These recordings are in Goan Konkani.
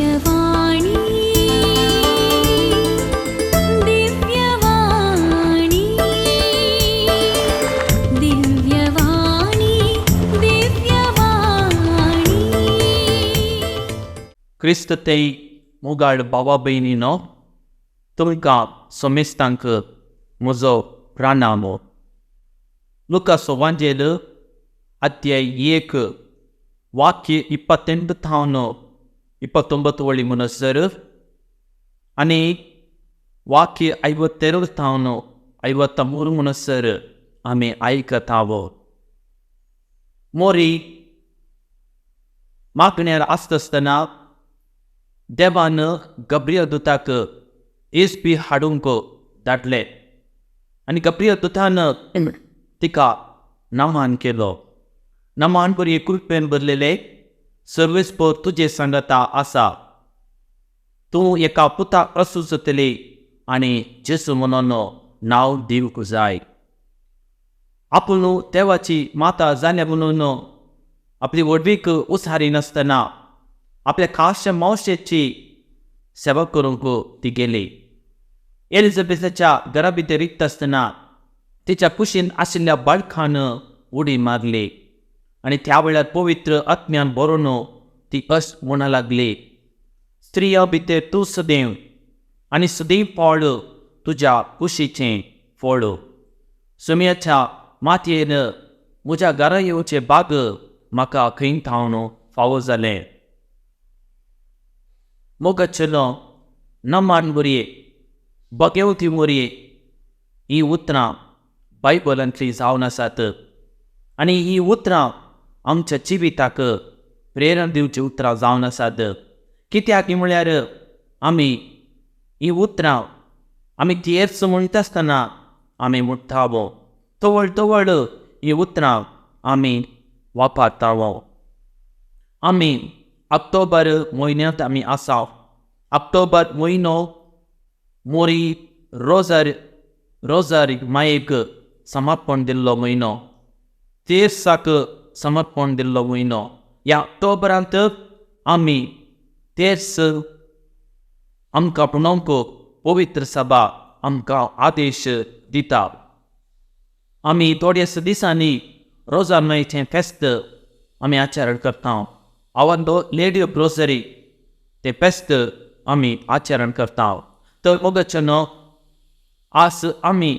दिव्यवाणी, दिव्यवाणी, दिव्यवाणी, दिव्यवाणी. क्रिस्त ते मोगाळ भावा भयणीनो, तुमकां समेस्तांक म्हजो प्रणाम. लुकास वांजेल अध्याय 1 वाक्य 28 थावन 29 वळी म्हणसर आनी वाक्य 52 थावन 53 म्हणसर आमी आयकताव. मोरी मागण्यार आसता आसतना देवान गब्रियल दुताक येसपी हाडूंक धाडले आनी गब्रियल दुतान तिका नमान केलो. नमान बरी कृपेन भरलेले, सर्वेस्पर तुजे सांगाता आसा, तूं एका पुताक प्रसूत जातली आनी जेजू म्हणून नांव दिवंक जाय. आपूण देवाची माता जाल्या म्हणून आपली व्हडवीक उसारी नासतना आपल्या खासच्या मावशेची सेवा करूंक ती गेली. एलिझाबेथाच्या घरा भितर रिक्त आसतना तिच्या कुशीन आशिल्ल्या बाळकान उडी मारली आनी त्या वेळार पवित्र आत्म्यान भरून ती अश म्हणा लागली, स्त्रिया भितर तूं सदैव आनी सदैव फळ तुज्या कुशीचें फळ. सुम्याच्या मातयेन म्हज्या घरा येवचें बाग म्हाका खंय थावन फावो जालें. मोगाचेलो नमान मोरये, भगेवती मोरये हीं उतरां बायबलांतलीं जावन आसात आनी हीं उतरां आमच्या जिविताक प्रेरणा दिवचीं उतरां जावन आसात. कित्याक म्हळ्यार आमी हीं उतरां आमी तेर्स म्हणटा आसतना आमी म्हणटाव, तवळ तवळ हीं उतरां आमी वापरताव. आमी ऑक्टोबर म्हयन्यांत आमी आसा. ऑक्टोबर म्हयनो मोरी रोजार रोजार मायेक समर्पण दिल्लो म्हयनो, तेर्साक समर्पण दिल्लो म्हयनो. ह्या ऑक्टोबरांत आमी तेर्स आमकां म्हणोवंक पवित्र सभा आमकां आदेश दिता. आमी थोड्याच दिसांनी रोजार मायेचें फेस्त आमी आचरण करता. आवांदो लेडी ऑफ रोजरी तें फेस्त आमी आचरण करता. तर मोगाचें न्हू, आज आमी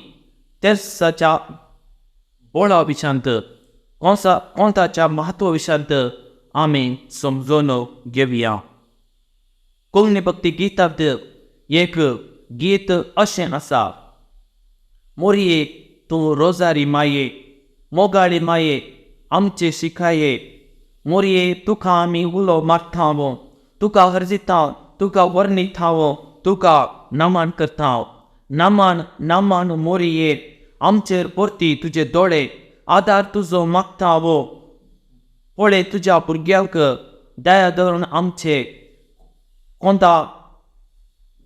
तेर्साच्या बोळा विशांत कोंताच्या म्हत्व विशांत आमी समजून घेवया. कोंकणी भक्ती गितांत एक गीत अशें आसा, मोरये तूं रोजारी माये, मोगाळी माये आमचे शिकाये, मोरये तुका आमी उलो मारताव, तुका हरजिताव, तुका वर्णिताव, तुका नमन करताव. नमन नमन मोरये, आमचेर परती तुजे दोळे, आदार तुजो मागताव, पळय तुज्या भुरग्यांक दया धरून आमचे कोंता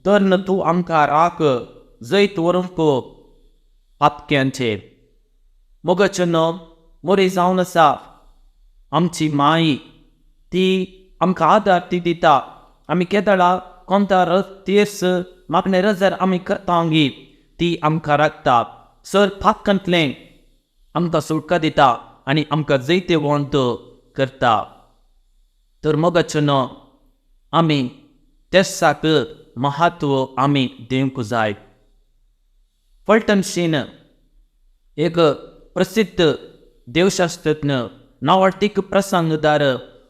धरून तूं आमकां राख, जैत व्हरूंक पातक्यांचेर. मोगाचें न्हू, मोरी जावन आसा आमची माई, ती आमकां आदार ती दिता. आमी केदळा कोंता तेर्स मागणे रजार आमी करता ती आमकां राखता, सर पातकांतलें आमकां सुटका दिता आनी आमकां जैतवंत करता. तर मोगाचें न्हू, आमी तेर्साक म्हत्व आमी दिवंक जाय. फल्टन शीन एक प्रसिद्ध देवशास्त्रज्ञ, नांवाडतीक प्रसंगदार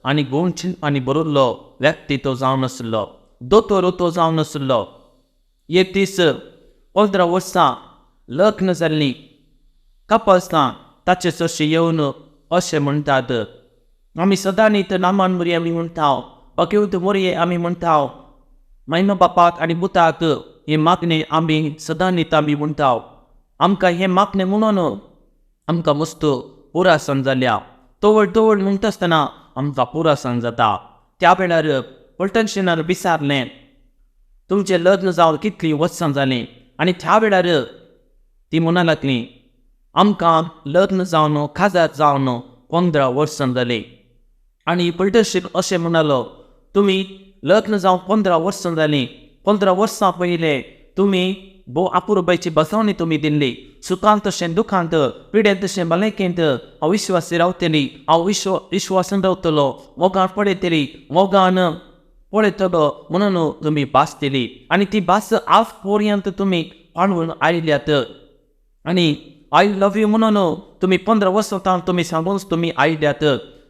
आनी गुण चिंतपांनी बरयल्लो व्यक्ती तो जावन आसलो, दोतोर तो जावन आसलो. एक दीस 15 वर्सां लग्न जाल्लीं कपल्सां ताचे सरशी येवन अशें म्हणटात, आमी सदांनी तर नामान मोरये आमी म्हणटा, भगवंत मोरये आमी म्हणटा, मायमा बापाक आनी पुताक हे मागणे आमी सदांनी आमी म्हणटा. आमकां हें मागणें म्हणून आमकां मस्त पुरासन जाल्या. तवळ तवळ म्हणटा आसतना आमकां पुरासन जाता. त्या वेळार फल्टन शीनान विचारलें, तुमचें लग्न जावन कितलीं वर्सां जालीं? आनी त्या वेळार ती म्हणा लागली, आमकां लग्न जावन काजार जावन 15 वर्सां जालीं. आनी फल्टन शीन अशें म्हणालो, तुमी लग्न जावन 15 वर्सां जालीं. 15 वर्सां पयलें तुमी भोव अपुरबायची बसवणी तुमी दिल्ली. सुखांत तशें दुखांत, पिडेंत तशें भलायकेंत हांव विश्वासी रावतली, हांव विश्वासान रावतलो, मोगान पळयतली, मोगान पळयतलो म्हणून तुमी भास दिली आनी ती भास आज पर्यंत तुमी पाळून आयल्यात. आनी I love you म्हणून तुमी 15 वर्सां तावन तुमी सांगून तुमी आयल्यात.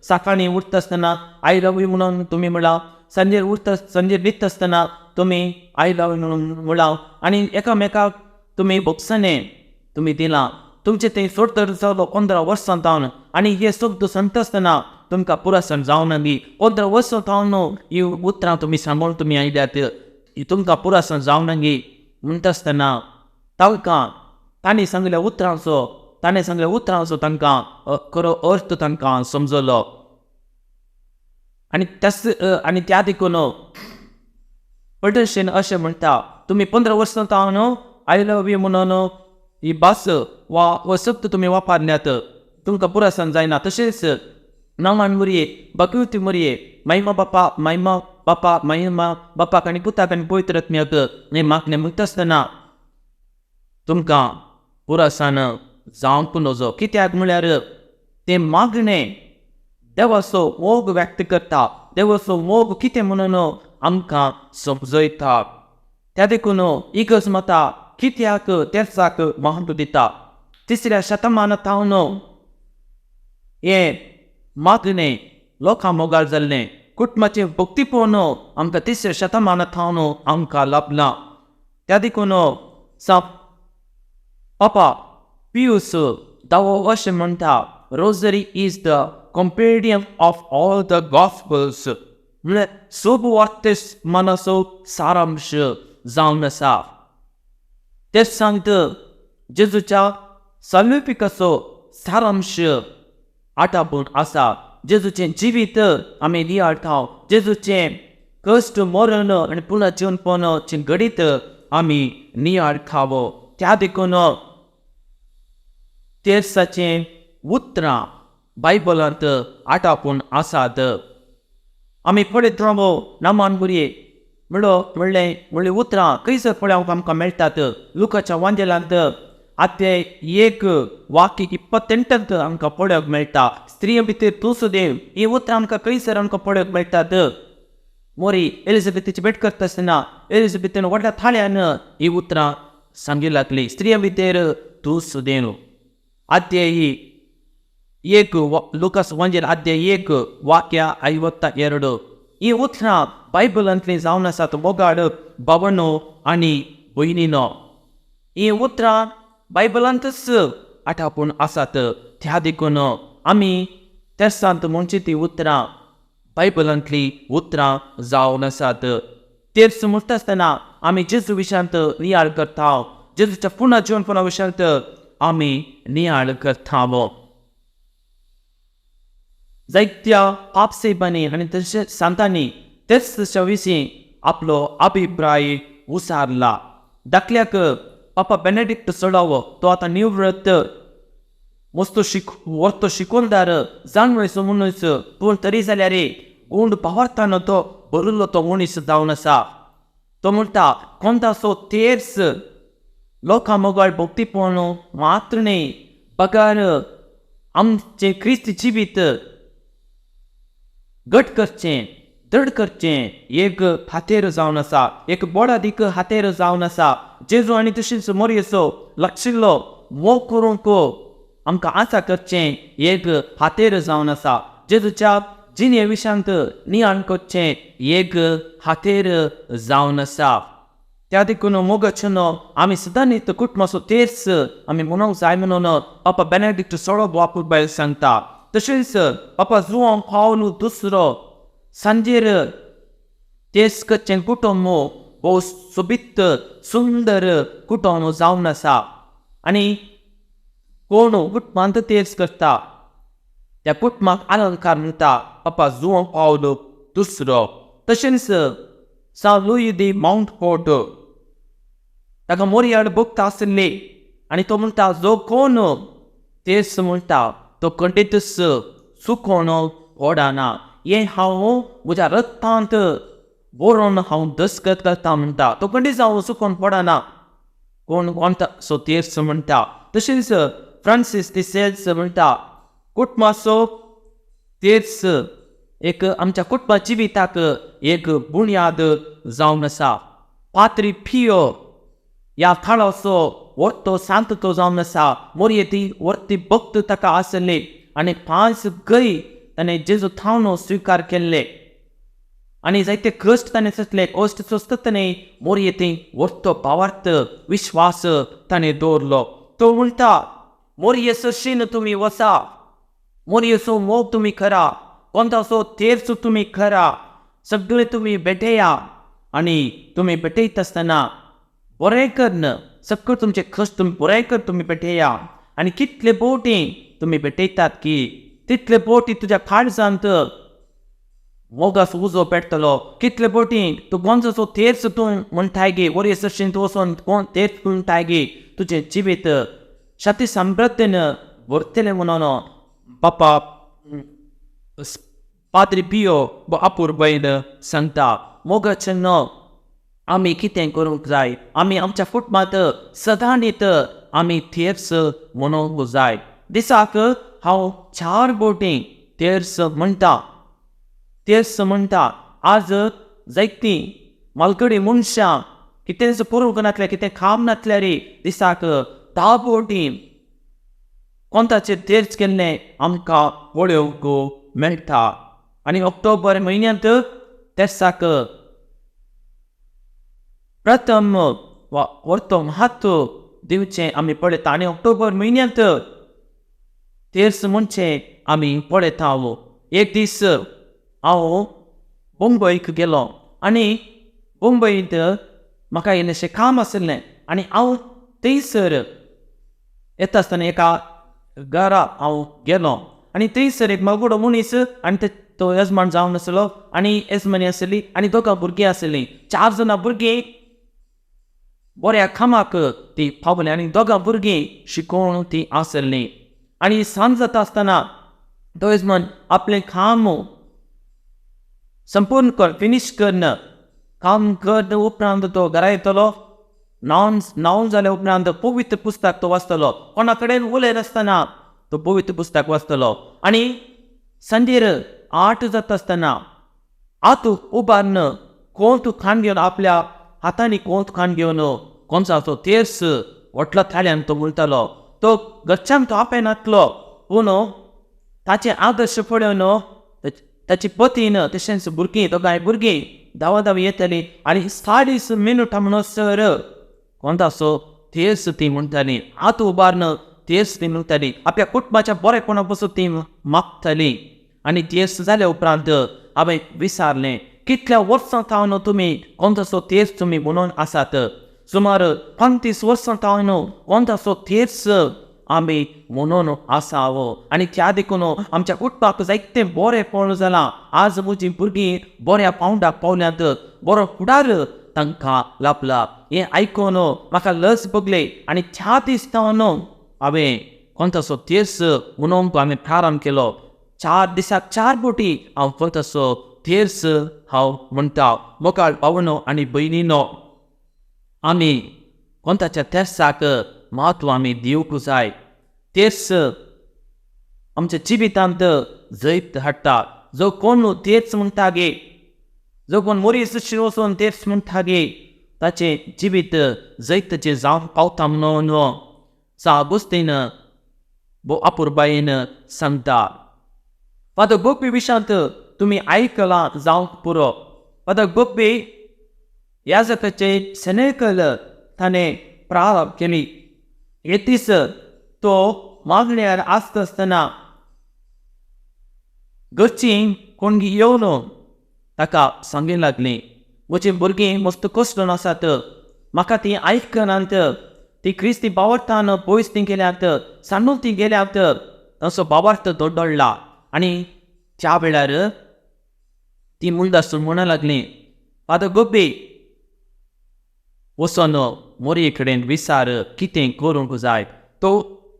सकाळीं उठता आसतना I love you म्हणून तुमी म्हळां, सांजेर उठता सांजेर न्हिदता आसतना तुमी I love you म्हणून म्हळां आनी एकामेकाक तुमी भोगसणें तुमी दिलां. तुमचें तें सोडतर जालो 15 वर्सां तावन आनी हे शब्द सांगता आसतना तुमकां पुरासण जावना गी. 15 वर्सां तावन ही उतरां तुमी सांगून तुमी आयल्यात, तुमकां पुरासण जावना गी म्हणटा आसतना तांकां तांणी सांगल्या उतरांचो, ताणें सांगल्या उतरांचो तांकां खरो अर्थ तांकां समजलो. आनी त्यास आनी त्या देखून पटशेन अशें म्हणटा, तुमी 15 वर्सां तावन I love you म्हणून ही भास वा हो शब्द तुमी वापरल्यात, तुमकां पुरासन जायना. तशेंच नामान मुरये, भगवती मुरये, महिमा बापा, महिमा बापा, महिमा बापाक आनी पुताक आनी पवित्र आत्म्याक हें मागणें म्हणटा आसतना तुमकां पुरासान जावंक नजो. कित्याक म्हळ्यार तें मागणें देवाचो मोग व्यक्त करता, देवाचो मोग कितें म्हणून आमकां समजयता. त्या देखून इगर्ज माता कित्याक तेर्साक महत्व दिता. 3ऱ्या शतमाना तावन हें मागणें लोकां मोगाळ जाल्लें, कुटुंबाचें भक्तीपण आमकां 3ऱ्या शतमाना तावन आमकां लाभलां. त्या देखून पापा पियूस दावो अशें म्हणटा, rosary is the compendium of all the gospels, म्हळ्यार सुवार्तेमानाचो सारांश जावन आसा. तेच सांगत जेजूच्या साल्विपिकाचो सारांश आटापून आसा. जेजूचें जिवीत आमी नियाळटा, जेजूचें कश्ट मरण आनी पुनः जिवनपणाचें घडीत आमी नियाळटाव. त्या देखून तेर्साचें उतरां बायबलांत आटापून आसात. आमी पळयत रावो नामान मुरये म्हणलो म्हणलें म्हणली उतरां खंयसर पळोवंक आमकां मेळटात. लुकाच्या वांजेलांत आते 1 वाक्य 28 आमकां पळोवंक मेळटा. स्त्रिये भितर तूं सुदेव ही उतरां आमकां खंयसर आमकां पळोवंक मेळटात. मोरी एलिझाबेथीची भेट करता आसतना एलिझाबेथीन व्हडल्या थाळ्यान ही उतरां सांगी लागली, स्त्रिये भितर तूं सुदेव. अध्याय 1 लुकास वांजेल अध्याय 1 वाक्य 52. ही उतरां बायबलांतलीं जावन आसात. मोगाळ भावनो आनी भयणीनो, ही उतरां बायबलांतच आटापून आसात. त्या देखून आमी तेर्सांत म्हणची ती उतरां बायबलांतलीं उतरां जावन आसात. तेर्स म्हणटा आसतना आमी जेजू विशयांत नियाळ करता, जेजूच्या पुनः जिवनपणा विशयांत आमी नियाळ करता. जायत्या पापसेबांनी आनी तशेंच सांतांनी तेर्साच्या विशीं आपलो अभिप्राय उसारला. दाखल्याक पापा बेनेडिक्ट सोडावो, तो आतां निवृत्त मस्तो वर्तो शिकोवदार जाणवयचो मनीस, पूण तरी जाल्यार गुंड पावरताना तो भरिल्लो तो मनीस जावन आसा. तो म्हणटा, कोणतासो तेर्स लोकां मोगाळ भक्तीपण मात्र न्हय, बगर आमचें क्रिस्ती जिवीत घट करचें, दृढ करचें एक हातेर जावन आसा, एक बोडादीक हातेर जावन आसा. जेजू आनी तशेंच मोरयेचो लागशिल्लो मोग करूंक आमकां आसा करचें एक हातेर जावन आसा. जेजूच्या जिणे विशयांत नियाळ करचें एक हातेर जावन आसा. त्या देखून मोगाचें आमी सदांच कुटुंबाचो तेर्स आमी म्हणूंक जाय म्हणून पापा बेनेडिक्ट सोळो वापुरबायल सांगता. तशेंच पापा जुआंव पावलू दुसरो सांजेर तेर्स करचें कुटुंब भोव सोबीत सुंदर कुटुंब जावन आसा. आनी कोण कुटुंबांत तेर्स करता त्या कुटुंबाक अलंकार म्हणटा पापा जुआंव पावलू दुसरो. तशेंच सां लुई दी माउंटफोर्ट ताका मोरयाड भोगता आशिल्ली आनी तो म्हणटा, जो कोण तेर्स म्हणटा तो खंडीतच चुकोन पडना. हें हांव म्हज्या रक्तांत बरोवन हांव दस्खत करता म्हणटा. तो खंडीच हांव चुकोन पडना कोण कोणता सो तेर्स म्हणटा. तशेंच फ्रांसीस दी सेल्स म्हणटा, कुटुंबाचो तेर्स एक आमच्या कुटुंबा जिविताक एक बुन्याद जावन आसा. पाद्री पियो ह्या काळाचो व्हडलो सांत तो जावन आसा. मोरयेती व्हडली भक्त ताका आसली आनी 5 गय ताणें जेजू थावन स्विकार केल्ले आनी जायते कश्ट ताणें सोंसले. कश्ट सोंसता ताणें मोरयेती व्हडलो भावार्थ विश्वास ताणें दवरलो. तो म्हणटा, मोरये सरशीन तुमी वसा, मोरयेचो मोग तुमी करा, कोणतासो तेर्स तुमी करा, सगळे तुमी भेटया आनी तुमी भेटयता आसतना बरें करून सगळें तुमचें कश्ट तुमी बरें करून तुमी भेटया आनी कितले बोटी तुमी भेटयतात की तितले बोटी तुज्या काळजांत मोगाचो उजो पेटतलो. कितले बोटी तूं गोंजाचो तेर्स तूं म्हणटाय गे, वरी सरशीन तूं वचोन कोण तेर्स म्हणटाय गे, तुजें जिवीत शाती समृद्धीन व्हरतलें म्हणून बापा पाद्री पियो अपुरबायेन सांगता. मोगाचें न्हू आमी कितें करूंक जाय, आमी आमच्या कुटुंबांत सदांनीत आमी तेर्स म्हणूंक जाय. दिसाक हांव 4 बोटी तेर्स म्हणटा, तेर्स म्हणटा. आज जायतीं मालगडी मनशां कितेंच करूंक नासल्यार, कितें काम नासल्यार दिसाक 10 बोटी कोणताचेर तेर्स केल्लें आमकां पळोवंक मेळटा. आनी ऑक्टोबर म्हयन्यांत तेर्साक प्रथम वा व्हडलो म्हत्व दिवचें आमी पळयता आनी ऑक्टोबर म्हयन्यांत तेर्स म्हणचें आमी पळयता. एक दीस हांव मुंबयक गेलो आनी मुंबयंत म्हाका इल्लेशें काम आशिल्लें आनी हांव थंयसर येता आसतना एका घरा हांव गेलो आनी थंयसर एक मागुडो मनीस आनी तो येजमान जावन आसलो आनी येजमानी आसली आनी दोगां भुरगीं आसलीं. 4 जाणां भुरगीं बऱ्या कामाक ती पावलीं आनी दोगां भुरगीं शिकोवन ती आसलीं. आनी सांज जाता आसतना तो येजमान आपलें काम संपूर्ण कर फिनीश करून काम करून उपरांत तो घरा येतलो, न्हावन जाल्या उपरांत पवित्र पुस्तक तो वाचतलो, कोणा कडेन उलयनासतना तो पवित्र पुस्तक वाचतलो. आनी सांजेर 8 जाता आसतना आत उबारून कोंत खाण घेवन आपल्या हातांनी कोंत खाण घेवन कोणसाचो तेर्स व्हडलो थाळ्यान तो म्हणटालो. तो घरच्यांक तो आपयनासलो, पूण ताचे आदर्श पळोवन ताची पतीन तशेंच भुरगीं दोगांय भुरगीं धांवा धांव येतालीं आनी 40 मिनटां म्हणसर कोणतासो तेर्स ती म्हणटाली. आत उबारून तेर्स ती म्हणटाली, आपल्या कुटुंबाच्या बरेपणा पसून ती मागताली. आनी तेर्स जाल्या उपरांत हांवें विचारलें, कितल्या वर्सां थावन तुमी कोणतासो तेर्स तुमी म्हणून आसात? सुमार 35 वर्सां थावन कोणतासो तेर्स आमी म्हणून आसा. आनी त्या देखून आमच्या कुटुंबाक जायतें बरेंपण जालां. आज म्हजीं भुरगीं बऱ्या पावंडाक पावल्यांत, बरो फुडार तांकां लाभला. हें आयकून म्हाका लज भोगली आनी त्या दीस थावन हांवें कोणतासो तेर्स म्हणूंक हांवें प्रारंभ केलो. 4 दिसाक 4 बोटी हांव कोणतासो तेर्स हांव म्हणटा. मोगाळ भावनो आनी भयणीनो, आमी कोणताच्या तेर्साक म्हत्व आमी दिवंक जाय. तेर्स आमच्या जिवितांत जैत हाडटा. जो कोण तेर्स म्हणटा गे, जो कोण मोरीस वचून तेर्स म्हणटा गे, ताचें जिवीत जैताचें जावन पावता म्हणून सा गोस्तीन भोव अपुरबायेन सांगता. फादर गोपी विशांत तुमी आयकलां जावंक पुरो. फादर गोपी याजकाचे सेनेकल ताणें प्रारंभ केली. एक दीस तो मागण्यार आसता आसतना घरचीं कोणगी येवन ताका सांगी लागलीं, म्हजीं भुरगीं मस्त कश्टून आसात, म्हाका तीं आयकनात, ती क्रिस्ती बावर्थान पयस ती गेल्यात, सांडून ती गेल्यात, तांचो बावार्थ दोडोडला. आनी त्या वेळार ती मुंडासून म्हणा लागली, फादर गोपी वचोन मोरये कडेन विचार कितें करूंक जाय. तो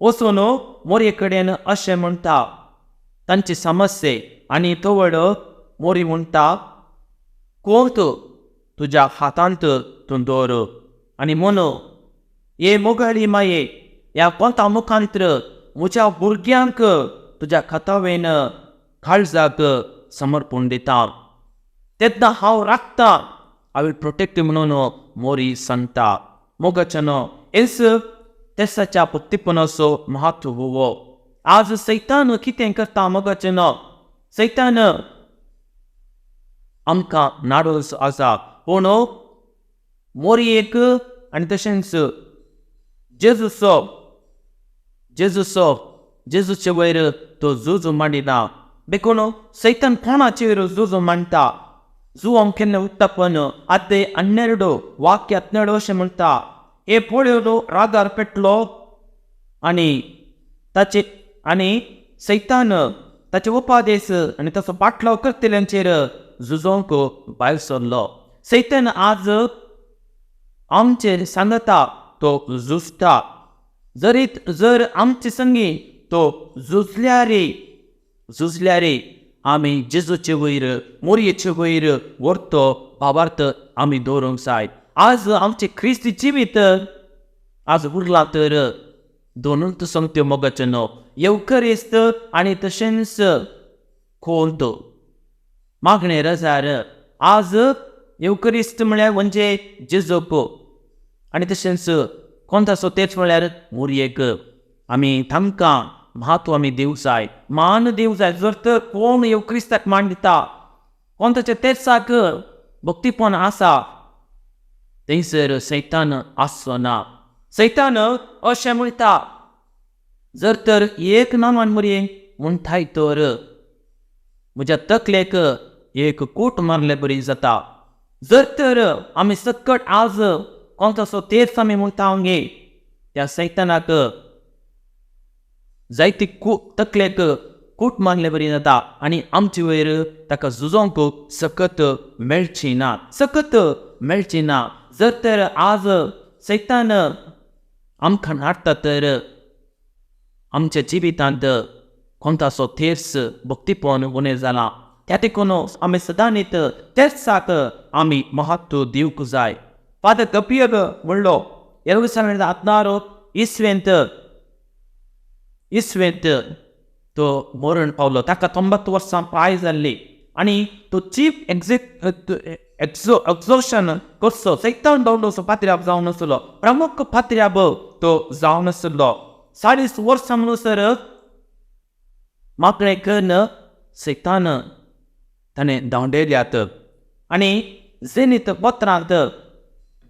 वचोन मोरये कडेन अशें म्हणटा तांची समस्ये. आनी तवळ मोरी म्हणटा, कोंत तुज्या हातांत तूं दवर आनी म्हण हे मोगाळी माये ह्या कोंता मुखांत्र म्हज्या भुरग्यांक तुज्या खातावेन काळजाक समर्पण दिता तेन्ना हांव राखता I will protect म्हणून मोरी सांगता. मोगाच्यानो हेच तेसाच्या भक्तीपणाचो म्हत्व हो. आज सैतान कितें करता मोगाच्यानो, सैतान आमकां नाडोस आसा पूण मोरयेक आनी तशेंच जेजूचो जेजूचो जेजूचे वयर तो झुजू मांडिना. देखून सैतान कोणाचेर झुजू मांडटा? जुवांव केन्ना उत्तापन आते 12 वाक्य 12 अशें म्हणटा, हे पळयोलो रागार पेटलो आनी ताचे आनी सैतान ताचे उपादेस आनी ताचो पाटलाव करतल्यांचेर झुजोंक भायर सरलो. सैतान आज आमचेर सांगता तो झुजता. जरी जर आमचे संगी तो झुजल्यार आमी जेजूचे वयर मोरयेचे वयर व्हरतो भावार्थ आमी दवरूंक जाय. आज आमचें क्रिस्ती जिवीत आज उरलां तर दोनूच सोंपत्यो मोगाचें न्हू, येवकरिस्त आनी तशेंच कोंत मागणें रजार. आज येवकरिस्त म्हळ्यार म्हणजे जेजूक आनी तशेंच कोंताचो तेच म्हळ्यार मोरयेक आमी तांकां म्हत्व आमी दिवंक जाय, मान दिवंक जाय. जर तर कोण येवक्रिस्ताक मान दिता, कोण ताच्या तेर्साक भक्तीपण आसा, थंयसर सैतान आसचो ना. सैतान अशें म्हणटा, जर तर एक नामान मोरये म्हणटाय तर म्हज्या तकलेक एक कूट मारले बरी जाता. जर तर आमी सकट आज कोणतासो तेर्स आमी म्हणटा आमगे त्या सैतानाक जायती तकलेक कूट मारले बरी जाता आनी आमचे वयर ताका झुजोंक सकत मेळची ना, सकत मेळची ना. जर तर आज सैतान आमकां हाडटा तर आमच्या जिवितांत कोणतासो तेर्स भक्तीपण उणें जालां. त्या देखून आमी सदांच तेर्साक आमी म्हत्व दिवंक जाय. फादर गपियर म्हणलो 2016 इसवेंत इसवेंत तो मरण पावलो. ताका 90 वर्सां प्राय जाल्ली आनी तो चीफ एक्झोशन करचो सैतान दवरलो पात्र्याब जावन आसलो, प्रमुख पात्र्याब तो जावन आसलो. 40 वर्सां म्हणसर मागणें करून सैतान ताणें धांवडयल्यात आनी जेनीत पत्रांत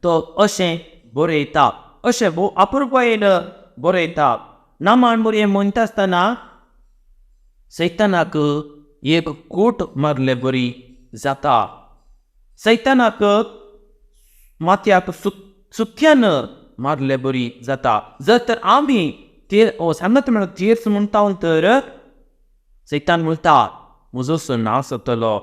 तो अशें बरयता, अशें भोव अपुरबायेन बरयता. नामान मोरये म्हणटा आसतना सैतानाक एक कूट मारले बरी जाता. सैतानाक माथ्याक सुक्यान मारले बरी जाता. जर तर आमी सांगत म्हणून तेर्स म्हणटा तर सैतान म्हणटा म्हजो नाश जातलो.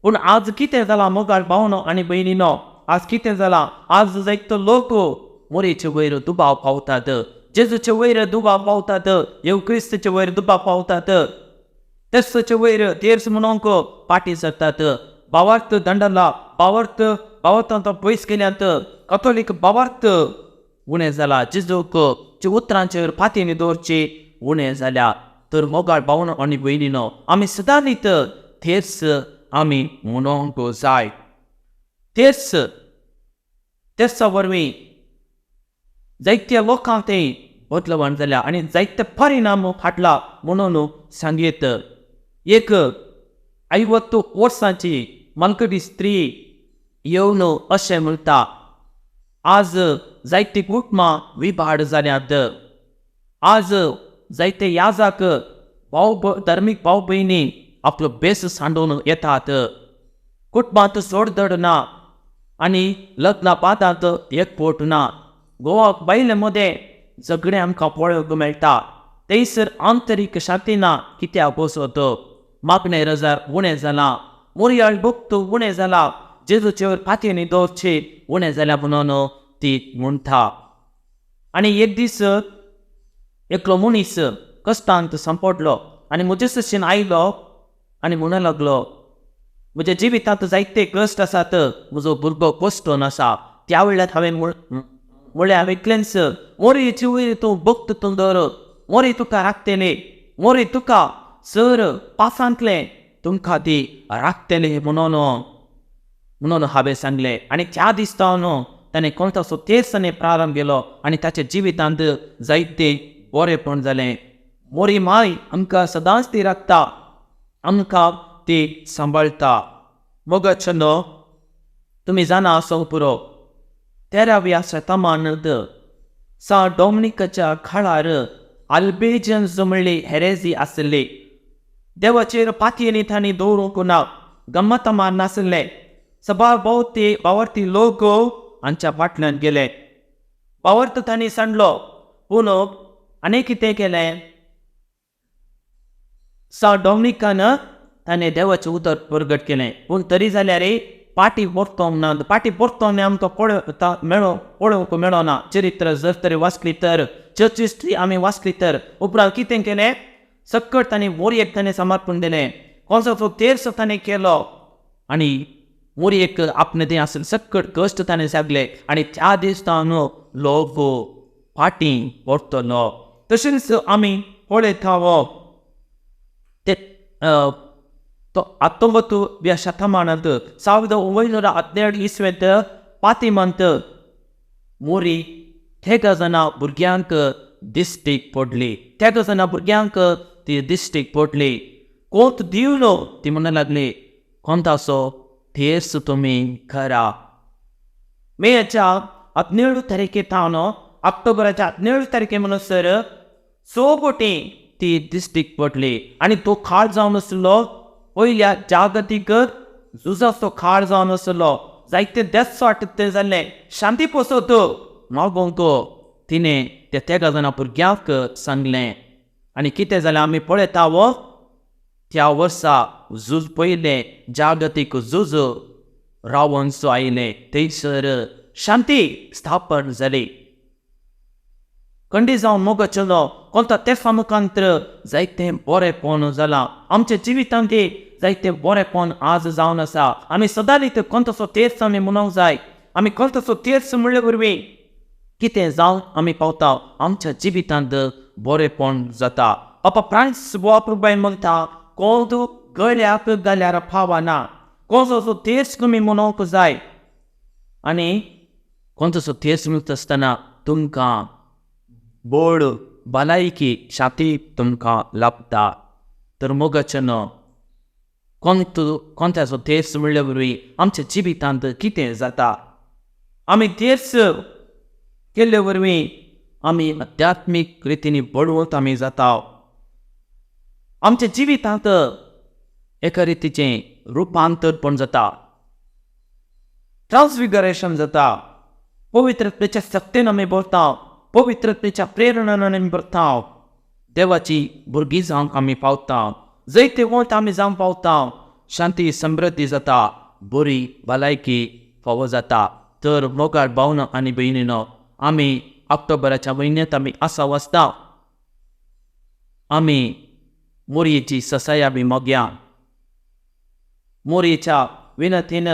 पूण आज कितें जालां मोगाळ भावनो आनी भयणीनो, आज कितें जालां, आज जायतो लोक मोरयेचे वयर दुबाव पावतात, जेजूचे वयर दुबाव पावतात, येवक्रिस्ताचे वयर दुबाव पावतात, तेर्साचे वयर तेर्स म्हणूंक पाटी सरतात. भावार्थ दंडला, भावार्थ भावार्थांत पयस केल्यात, कथोलीक भावार्थ उणें जाला, जेजूक उतरांचेर पातयेन दवरची उणें जाल्या. तर मोगाळ भावनो आनी भयणीनो, आमी सदांच तेर्स आमी म्हणूंक जाय. तेर्स तेर्सा वरवीं जायत्या लोकांक ते बदलवण जाल्या आनी जायते परिणाम हाडला म्हणून सांगयत. एक 50 वर्सांची मालकडी स्त्री येवन अशें म्हणटा, आज जायती कुटुंबां विभाड जाल्यात, आज जायते याजाक भाव धर्मीक भाव भयणी आपलो बेस सांडून येतात, कुटुंबांत सोडधड ना आनी लग्ना पातांत एकवट ना. गोवा बायले मदें झगडें आमकां पळोवंक मेळटा. थंयसर आंतरीक शांती ना कित्याक बसत, मागणें रजार उणें जालां, मोरयाळ भक्त उणें जालां, जेजूचेर पातयेनी दवरची उणें जाल्या म्हणून ती म्हणटा. आनी एक दीस एकलो मनीस कश्टांत सांपडलो आनी म्हजे सशीन आयलो आनी म्हणूंक लागलो, म्हज्या जिवितांत जायते कश्ट आसात, म्हजो भुरगो कश्टोन आसा. त्या वेळार हांवें म्हणलें, हांवें इतलेंच, मोरयेची वयर तूं भक्त तूं दवर, मोरी तुका राखतले, मोरी तुका सर पासांतलें तुमकां ती राखतले म्हणून म्हणून हांवें सांगलें. आनी त्या दिसता न्हू ताणें कोणतासो तेर्स ताणें प्रारंभ केलो आनी ताच्या जिवितांत जायते बरेपण जालें. मोरी माय आमकां सदांच ती राखता, आमकां ती सांबाळटा. मोगाचो न्हू तुमी जाणा आसूंक पुरो, 13व्या शतमानांत सा डॉमिनिकाच्या काळार आल्बेजन्स म्हणली हेरेजी आशिल्ली. देवाचेर पातयेनी तांणी दवरूंक ना, गम्मत मारनासले. सभार भोवती बावरती लोक हांच्या फाटल्यान गेले. बावर्त तांणी सांडलो, पूण आनी कितें केलें, सा डॉमिनिकान ताणें देवाचें उतर प्रगट केलें. पूण तरी जाल्यार पाटी परतोंक ना, पाटी परतोंक आमकां पळोवंक पळोवंक मेळना. चरित्र जर तरी वाचली तर, चर्च हिस्ट्री आमी वाचली तर, उपरांत कितें केलें, सक्कट ताणें मोरयेक ताणें समर्पण दिलें, कोणसो तेर्स ताणें केलो आनी मोरयेक आपणें तें आसलें सक्कट कश्ट ताणें सागले आनी त्या दिसा न्हू लोक फाटीं परतलो. तशेंच आमी पळयता हो ते 19व्या शतमानांत 1917 इसवेंत पातिमंत मोरी 13 जाणां भुरग्यांक दिश्टीक पडली. 13 जाणां भुरग्यांक ती दिश्टीक पडली. कोंत दिवलो ती म्हणूंक लागली, कोंतासो तेर्स तुमी करा. मेच्या 17 तारखे थावन ऑक्टोबराच्या 17 तारखे म्हणसर 6 कोटी ती दिश्टीक पडली. आनी तो काळ जावन आसलो पयल्या जागतीक झुजाचो काळ जावन आसलो. जायते देश ते जाल्ले शांती पोसत मागोंक तिणें त्या 13 जाणां भुरग्यांक सांगलें. आनी कितें जालें आमी पळयता हो, त्या वर्सा झूज पयलें जागतीक झूज रावनसो आयलें, थंयसर शांती स्थापन जाली. कंडी जावन मोगाचेलो कोणता तेफा मुखांतर जायतें बरेंपण जालां आमच्या जिवितांत, जायतें बरेंपण आज जावन आसा. आमी सदांच कोणतसो तेर्स आमी म्हणूंक जाय. आमी कोणतसो तेर्स म्हणले वरवीं कितें जावन आमी पावता, आमच्या जिवितांत बरेंपण जाता. बाबा फ्रांसीस बोआप्रबाय म्हणटा, कोण गळ्याक घाल्यार पावना, कोणतसो तेर्स तुमी म्हणूंक जाय. आनी कोणतसो तेर्स म्हणटा आसतना तुमकां बोड भलायकी शांती तुमकां लाभता. तर मोगाचें न्हू कोणत्याचो तेर्स म्हणले वरवीं आमच्या जिवितांत कितें जाता, आमी तेर्स केल्ले वरवीं आमी आध्यात्मीक रितीन बळवंत आमी जाता. आमच्या जिवितांत एका रितीचें रुपांतरपण जाता, ट्रान्सफिगरेशन जाता. पवित्रतेच्या शक्तीन आमी भरता, पवित्रतेच्या प्रेरणान आमी भरता, देवाची भुरगीं जावंक आमी पावता, जैतिवंत आमी जावंक पावता, शांती समृद्धी जाता, बरी भलायकी फावो जाता. तर मोगाळ भावना आनी भयणीनो, आमी ऑक्टोबराच्या म्हयन्यांत आमी आसा वाचता, आमी मोरयेची ससाय आमी मोगया. मोरयेच्या विनतीन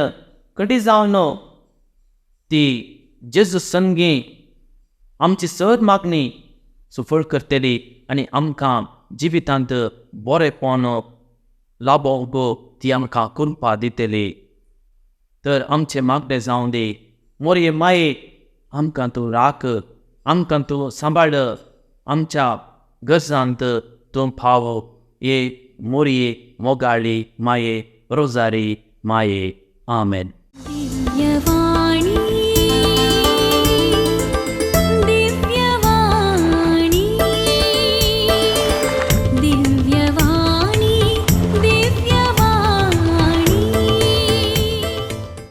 कटी जावन ती जेजू संगी आमची सर मागणी सुफळ करतली आनी आमकां जिवितांत बरेंपण लाभोवंक ती आमकां कृपा दितली. तर आमचें मागणें जावं दी, मोरये माये आमकां तूं राख, आमकां तूं सांबाळ, आमच्या गरजांत तूं पाव. ये मोरये मोगाळी माये, रोजारी माये. आमेन. दिव्यवाणी.